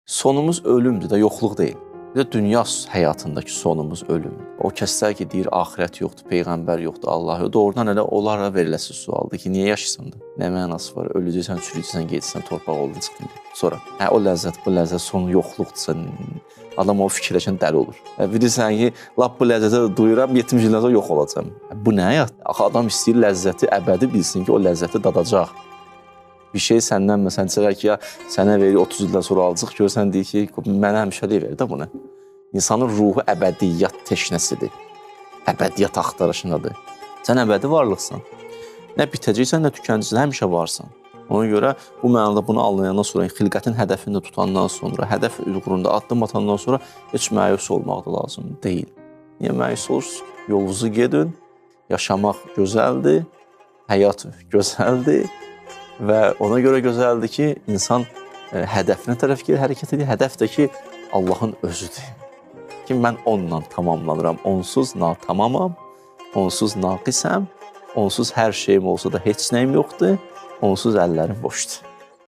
Sonumuz ölümdür də, yoxluq deyil. Bir də dünya həyatındakı sonumuz ölümdür. O kəslər ki, deyir axirət yoxdur, peyğəmbər yoxdur, Allah yoxdur. Doğrudan elə onlara veriləsi sualdır ki, niyə yaşayırsan da? Nə mənası var? Öləcəksən, çürüyəcəksən, gedəcəksən, torpaq oldun, çıxdın. Sonra hə o ləzzət, bu ləzzət sonu yoxluqdursa, adam o fikirləşən dəli olur. Bilirsən ki, lap bu ləzzəti də duyuram, 70 ildən sonra yox olacam. Bu nə həyat? Axı adam istəyir ləzzəti əbədi bilsin ki, o ləzzəti dadacaq. Bir şey səndən məsələn desələr ki, ya sənə verir 30 ildən sonra alacaq, görsən deyir ki, mənə həmişəlik ver də bunu. İnsanın ruhu əbədiyyat teşnəsidir. Əbədiyyat axtarışındadır. Sən əbədi varlıqsan. Nə bitəcəksən, nə tükənəcəksən, həmişə varsan. Ona görə bu mənada bunu anlayandan sonra, xilqətin hədəfini də tutandan sonra, hədəf uğrunda addım atandan sonra heç məyus olmaq da lazım deyil. Niyə məyus olursunuz? Yolunuzu gedin. Yaşamaq gözəldir, həyat gözəldir və ona görə gözəldir ki, insan hədəfinə tərəf gedir, hərəkət edir. Hədəf də ki, Allahın özüdür. Ki mən onunla tamamlanıram, onsuz natamamam, onsuz naqisəm, onsuz hər şeyim olsa da heç nəyim yoxdur, onsuz əllərim boşdur.